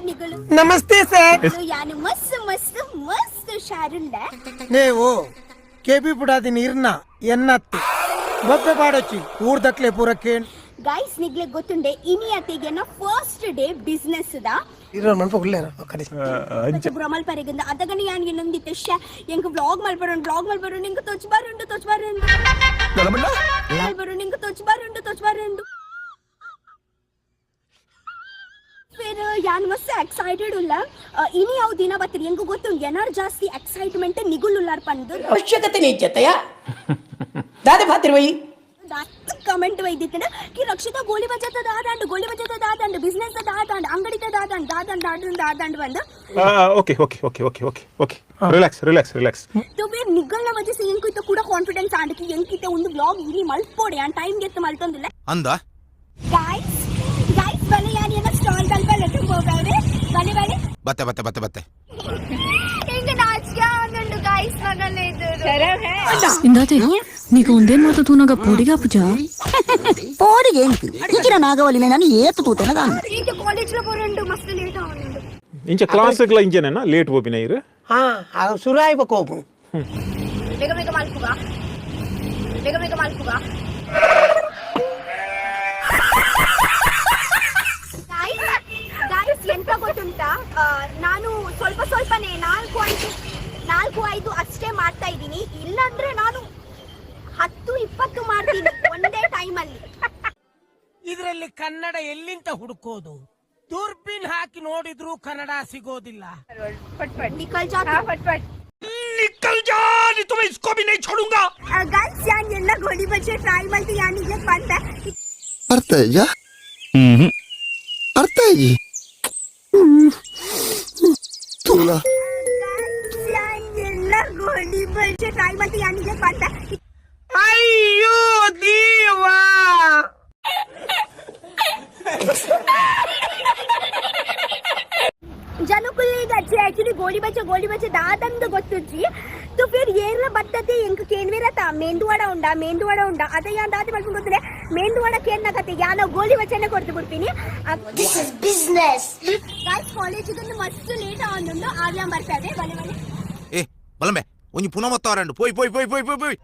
ನಿಗಳು. Namaste sir. ಯಾನು ಮಸ್ತ್ ಮಸ್ತ್ ಮಸ್ತ್ ಹುಷಾರುಲ್ಲ. ನೀವು ಕೆಬಿ ಪುಡಾದಿ ನೀರ್ನ ಎನ್ನತ್ತಿ ಬೊಬ್ಬೆ ಪಾಡೊಚ್ಚಿ ಊರ್ದಕ್ಲೆ ಪೂರಕ್ಕೇನ್. ಗೈಸ್, ನಿಗ್ಲೆ ಗೊತ್ತುಂಡೆ ಇನಿ ಅತೆಗೆನ ಫಸ್ಟ್ ಡೇ ಬಿಸ್ನೆಸ್ the. ಇರೋ ಮಲ್ಪ ಉಲ್ಲೇರ ಕಡೆ. ಅಂಚ. ಬ್ರಮಲ್ ಪರೆಗಂದ ಅದಗನ ಯಾನ್ ಇನ್ನೊಂದಿತ್ತೆ, ಶ್ಯಾ, ಎಂಕ್ ವ್ಲಾಗ್ ಮಲ್ಪರುಂಡು, ವ್ಲಾಗ್ ಮಲ್ಪರುಂಡು, ಎಂಕ್ ತೊಚ್ ಬರುಂಡು, ತೊಚ್ ಬರುಂಡು, ಮಲ್ಪರುಂಡು, ಎಂಕ್ ತೊಚ್ ಬರುಂಡು, ತೊಚ್ ಬರುಂಡು. ಫಿರ್ ಯಾನ್ ಮಸ್ತ್ ಎಕ್ಸೈಟೆಡ್ ಉಲ್ಲ. ಇನಿ ಅವು ದಿನ ಬತ್ರಿ ಎಂಕ್ ಗೊತ್ತುಂಡು ಏನಾರು ಜಾಸ್ತಿ ಎಕ್ಸೈಟ್ಮೆಂಟ್ ನಿಗುಲ್ ಉಲ್ಲಾರ್ ಪಂದು. ಅವಶ್ಯಕತೆ ನಿಜ್ಜತೆಯ ದಾದೆ ಭಾತಿರ್ವಯಿ. ಕಮೆಂಟ್ ವೈದಿತ್ತನ ಕಿ ರಕ್ಷಿತಾ ಗೋಲಿ ಬಜಾತ ದಾದಾಂಡು, ಗೋಲಿ ಬಜಾತ ದಾದಾಂಡು, ಬಿಸ್ನೆಸ್ ದಾದಾಂಡು, ಅಂಗಡಿತ ದಾದಾಂಡು, ದಾದಾಂಡು ದಾದಾಂಡು ದಾದಾಂಡು ಬಂದು. Okay okay okay okay okay okay, relax relax relax. तो फिर ನಿಗಲ್ನ ವಜೆ ಸೆ ಎಂಕ್ ಕೂಡ ಕಾನ್ಫಿಡೆನ್ಸ್ ಆಂಡ್ ಕಿ ಎಂಕಿತೆ ಒಂದು ವ್ಲಾಗ್ ಇನಿ ಮಲ್ಪೋಡೆ ಆನ್ ಟೈಮ್ ಗೆತ್ತ ಮಲ್ತೊಂದಿಲ್ಲ. ಅಂದ. ಗೈಸ್ ಗೈಸ್, ಬಲೆ ಯಾನ್ ಏನ ಸ್ಟಾಲ್ ತಲ್ಪ ಲೆಟ್ಟು ಹೋಗವೆ, ಬಲೆ ಬಲೆ. ಬತ್ತೆ ಬತ್ತೆ ಬತ್ತೆ ಬತ್ತೆ. ಎಂಗ ನಾಚಿಕೆ ಆಂದುಂಡು ಗೈಸ್ ಮಗಲೇ ಇದು. ಇಂದಾತೆ నీకు ఉందే మాత తూనగ పొడిగా పూజ. ಪೋಡಿಗೆ ಎಂಕ್ ಇಂಚಿನ ನಾಗವಲ್ಲಿನ ನಾನು ಏತು ತೂತೆನ ದಾನು. ಇಂಚ ಕಾಲೇಜ್ ಲ ಪೋರಂಡು ಮಸ್ತ್ ಲೇಟ್ ಆವೊಂದುಂಡು. ಇಂಚ ಕ್ಲಾಸ್ಗ್ಲ ಇಂಚನೇನಾ ಲೇಟ್ ಪೋಪಿನ ಇರು? ಹಾ, ಅದು ಶುರು ಆಯ್ಬೇಕು ಹೋಗು. ಬೇಗ ಬೇಗ ಮಲ್ಪುಗ, ಬೇಗ ಬೇಗ ಮಲ್ಪುಗ. ಗಾಯ್ಸ್, ಎಂತ ಗೊತ್ತುಂಟಾ? ನಾನು ಸ್ವಲ್ಪ ಸ್ವಲ್ಪನೇ ನಾಲ್ಕು ಐದು ನಾಲ್ಕು ಐದು ಅಷ್ಟೇ ಮಾಡ್ತಾ ಇದ್ದೀನಿ. ಇಲ್ಲಾಂದ್ರೆ ನಾನು 10 20 ಮಾಡ್ತೀನಿ ಒಂದೇ ಟೈಮಲ್ಲಿ. ಇದರಲ್ಲಿ ಕನ್ನಡ ಎಲ್ಲಿಂದ ಹುಡುಕೋದು? ದೂರ್ಬೀನ್ ಹಾಕಿ ನೋಡಿದ್ರು ಕನ್ನಡ ಸಿಗೋದಿಲ್ಲ. ನಿಕಲ್ ಜಾ, ನಿಕಲ್ ಜಾ, ತುಮೆ ಇಸ್ಕೋ ಭಿ ನಹೀಂ ಛೋಡೂಂಗಾ. ಗೈಸ್, ಯಾನ್ ಎಲ್ಲ ಗೋಲಿ ಬಜೆ ಟ್ರೈ ಮಾಡ್ತಿ ಯಾನ್ ಈಗ ಬಂದೆ. ಅರ್ಥ ಆಯ್ತಾ? ಅರ್ಥ ಆಯ್ತು ತೂಲಾ. ಗೈಸ್, ಯಾನ್ ಎಲ್ಲ ಗೋಲಿ ಬಜೆ ಟ್ರೈ ಮಾಡ್ತಿ ಯಾನ್ ಈಗ ಬಂದೆ. ಅಯ್ಯೋ ದೇವಾ. ಜನಕ್ಕುಲ್ ಈಗ ಆಕ್ಚುಲಿ ಗೋಲಿ ಬಚ್ಚೆ ಗೋಲಿ ಬಚ್ಚೆ ದಾದಂದು ಗೊತ್ತುಜ್ಜಿ. ತು ಫಿರ್ ಏರ್ಲ ಬತ್ತತೆ ಎಂಕ್ ಕೇನ್ವೇರತ ಮೆಂದು ವಡ ಉಂಡ, ಮೆಂದು ವಡ ಉಂಡ. ಅದ ಯಾನ್ ದಾದ ಮಲ್ಪುಂಡು ಗೊತ್ತುಂಡೆ? ಮೆಂದು ವಡ ಕೇನ್ನಕತೆ ಯಾನ ಗೋಲಿ ಬಚ್ಚೆನೆ ಕೊಡ್ತು ಬಿಡ್ತೀನಿ. This is business guys. ಕಾಲೇಜಿಗೆ ಮಸ್ತ್ ಲೇಟ್ ಆವೊಂದುಂಡು, ಆವ್ಲ ಬರ್ತದೆ, ಬಲೆ ಬಲೆ. ಏ ಬಲಂಬೆ, ಒಂಜಿ ಪುನಃ ಮತ್ತ ಪೋಯ್ ಪೋಯ್ ಪೋಯ್ ಪೋಯ್ ಪೋಯ್ ಪೋಯ್.